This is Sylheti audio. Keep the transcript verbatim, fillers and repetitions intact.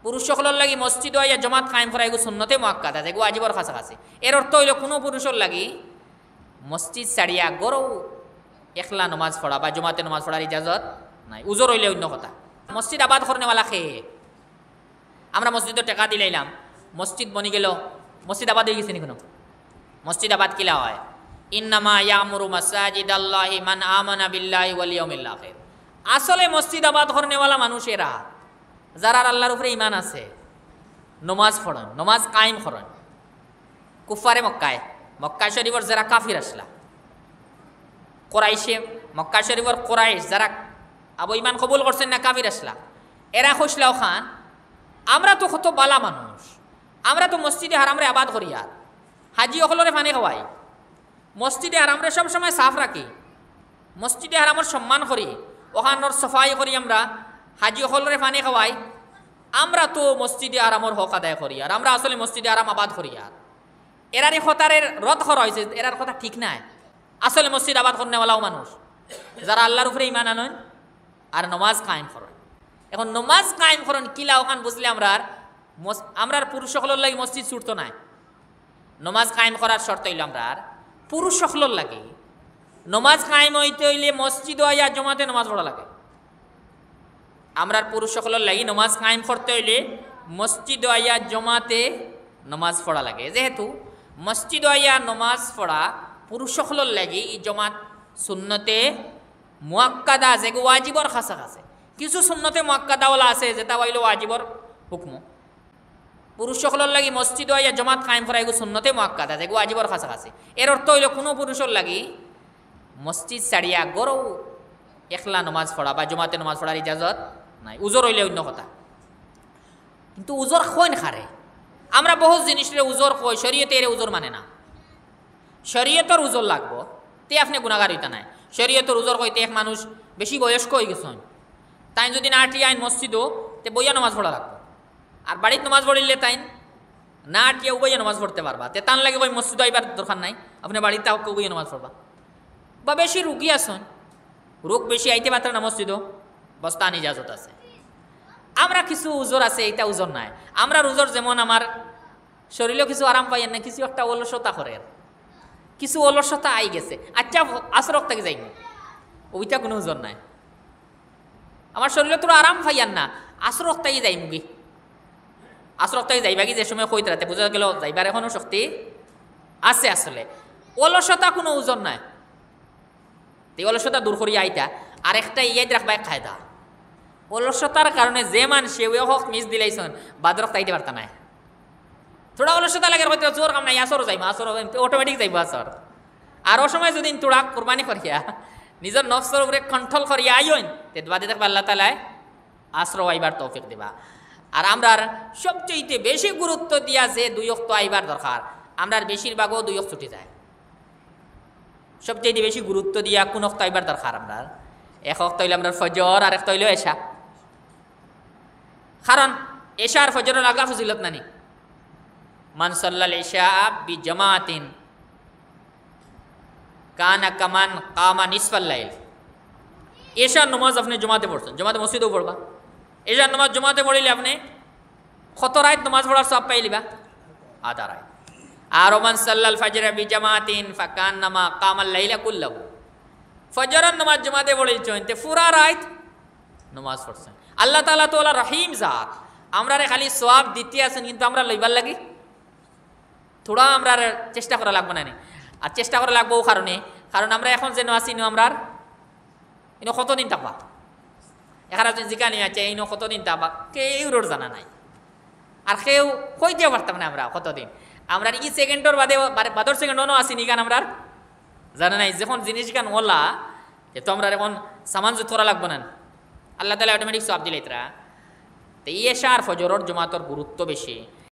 পুরুষ অকলর লাগি মসজিদো আইয়া জমাত কায়েম করা এগু সুন্নতে মুআক্কাদা, যেগু ওয়াজিবর কাছাকাছি। এর অর্থ অইলো কুনু পুরুষর লাগি মসজিদ ছাড়িয়া ঘরো একলা নমাজ পড়া বা জমাতে নমাজ পড়ার ইজাজত নাই, উজর অইলে অইন্য কথা। মসজিদ আবাদ করনেওয়ালা কে? আমরা মসজিদো টেকা দিলাইলাম, মসজিদ বনি গেলো, মসজিদ আবাদ অইগেছে নি কুনু? মসজিদ আবাদ কিলা অয়? ইন্নামা ইয়ামুরু মাসাজিদাল্লাহি মান আমানা বিল্লাহি ওয়াল ইয়াউমিল আখির। আসলে মসজিদ আবাদ করনেওয়ালা মানুষ এরা, যারার আল্লাহর উপরে ঈমান আছে, নমাজ পড়ইন, নমাজ কায়েম করইন। কুফফারে মক্কায়, মক্কা শরীফর যেরা কাফির আছলা, কোরাইশে, মক্কা শরীফর কোরাইশ যেরা আবু ঈমান কবুল করছইন না, কাফির আছলা, এরা কইছলা অখান, আমরা তো কত বালা মানুষ, আমরা তো মসজিদে হারামরে আবাদ করিয়ার, হাজি অকলরে পানি খাওয়াই, মসজিদে হারামরে সব সময় সাফ রাখি, মসজিদে হারামর সম্মান করি, অখানর সাফাই করি আমরা, হাজি অকলরে পানি খাওয়াই। আমরা তো মসজিদে হারামর হক আদায় করিয়ার, আমরা আসলে মসজিদে হারাম আবাদ করিয়ার। এরার ই কথারে রদ করা অইছে, এরার কথা ঠিক নায়। আসলে মসজিদ আবাদ করনেওয়ালাও মানুষ, যারা আল্লাহর উপরে ঈমান আনইন আর নমাজ কায়েম করইন। এখন নমাজ কায়েম করইন কিলা অখান বুঝলে আমরার মস-, আমরার পুরুষ অকলর লাগি মসজিদ ছুটতো নায়। নমাজ কায়েম করার শর্ত অইলো আমরার পুরুষ অকলর লাগি নমাজ কায়েম অইতে অইলে মসজিদো আইয়া জমাতে নমাজ পড়া লাগে। আমরার পুরুষ অকলর লাগি নমাজ কায়েম করতে অইলে মসজিদো আইয়া জমাতে নমাজ পড়া লাগে। যেহেতু মসজিদো আইয়া নমাজ পড়া পুরুষ অকলর লাগি ই জমাত সুন্নতে মুআক্কাদা, যেগু ওয়াজিবর কাছাকাছি। কিছু সুন্নতে মুআক্কাদাওয়ালা আছে, যেটা অইলো ওয়াজিবর হুকমো। পুরুষ অকলর লাগি মসজিদো আইয়া জমাত কায়েম করা এগু সুন্নতে মুআক্কাদা, যেগু ওয়াজিবর কাছাকাছি। এর অর্থ অইলো কুনু পুরুষর লাগি মসজিদ ছাড়িয়া ঘরো একলা নমাজ পড়া বা জমাতে নমাজ পড়ার ইজাজত নাই, উজর অইলে অইন্য কথা। কিন্তু উজর কইন কারে? আমরা বহুত জিনিসরে উজর কই, শরীয়তে এরে উজর মানে না। শরীয়তর উজর লাগবো, তে আপনে গুনাগার অইতা নায়। শরীয়তর উজর কইতে এক মানুষ বেশি বয়স্ক অইগেছইন, তাইন যুদি না আটিয়া আইন মসজিদো, তে বইয়া নমাজ পড়া লাগবো। আর বাড়িত নমাজ পড়িলে তাইন না আটিয়া উবাইয়া নমাজ পড়তে পারবা, তে তান লাগি কই মসজিদো আইবার দরকার নাই, আপনে বাড়িত থাকি উবাইয়া নমাজ পড়বা। বা বেশি রুগী আছইন, রোগ বেশি, আইতে পারতা না মসজিদো, বস্তা আন ইজাজত আছে। আমরা কিছু উজর আছে, ইটা উজর নায়। আমরার উজর যেমন আমার শরীলো কিছু আরাম পাইয়ার না, কিছু একটা অলসতা করের, কিছু অলসতা আইগেছে, আচ্ছা, আসর অক্ত থাকি যাইমু, ওইটা কুনু উজর নায়। আমার শরীলো থুড়া আরাম পাইয়ার না, আসর অক্ত থাকি যাইমুগি। আসর অক্ত থাকি যাইবাগি যে সময় কইতরা, তে বুঝা গেলো যাইবার এখনো শক্তি আছে আসলে। অলসতা কুনু উজর নায়। তে অলসতা দূর করিয়া আইতা। আর একটা ইয়াদ রাখবা এক কায়দা, অলসতার কারণে যে মানষে ওই হক মিস দিলাইছইন, বাদর অক্ত আইতে পারতা নায়। থুড়া অলসতা লাগের, কইতরা জোর কাম নাই, আসর যাইমু, আসর automatic যাইবো আসর। আর ও সময় যুদি থুড়া কুরবানি করিয়া নিজর নফসর উপরে control করিয়া আইন, তে বাদে দেখবা আল্লাহ তাআলায় আসরো আইবার তৌফিক দিবা। আর আমরার সবচাইতে বেশি গুরুত্ব দিয়া যে দুই অক্ত আইবার দরকার, আমরার বেশিরভাগও দুই অক্ত ছুটি যায়। সবচাইতে বেশি গুরুত্ব দিয়া কুন অক্ত আইবার দরকার আমরার? এক অক্ত অইলো আমরার ফজর, আর একটা অইলো এশা। কারণ এশা আর ফজরর আগে ফজিলত নানি। মান সাল্লাল ইশা বিজামাতিন কানা কামান কামা নিসফাল লাইল। এশার নমাজ আপনে জমাতে পড়ছইন, জমাতে মসজিদেও পড়বা। এশার নমাজ জমাতে পড়িলে আপনে কত রাইত নমাজ পড়ার সওয়াব পাইলিবা? আধা রাইত। আর ওমান সাল্লাল ফাজরা বিজামাতিন ফাকান্নামা কামাল লাইলা কুল্লাহু। ফজরর নমাজ জমাতে পড়িলছইন, তে পুরা রাইত নমাজ পড়ছইন। আল্লাহ তাআলা তো ওলা রহিম জাত, আমরারে খালি সওয়াব দিতে আছইন, কিন্তু আমরা লইবার লাগি থুড়া আমরার চেষ্টা করা লাগবো না নি? আর চেষ্টা করা লাগবো ও কারণে, কারণ আমরা এখন যেন আছি, ইনো আমরার, ইনো কতদিন থাকবা? এখানে যদি জিকানি আছে, ইনো কতদিন থাকবা? কেউরর জানা নাই। আর কেউ কইতেও পারতাম না আমরা কতদিন। আমরার ই সেকেন্ডর বাদে, বাদর সেকেন্ড অনো আছি নি, ইখান আমরার জানা নাই। যখন জিনিস ইখান ওলা, যে তো আমরার এখন সামান জুত করা লাগবো না। আল্লাহ তাআলা automatic সওয়াব দিলাইতরা। তে ই এশা আর ফজরর জমাতর গুরুত্ব বেশি।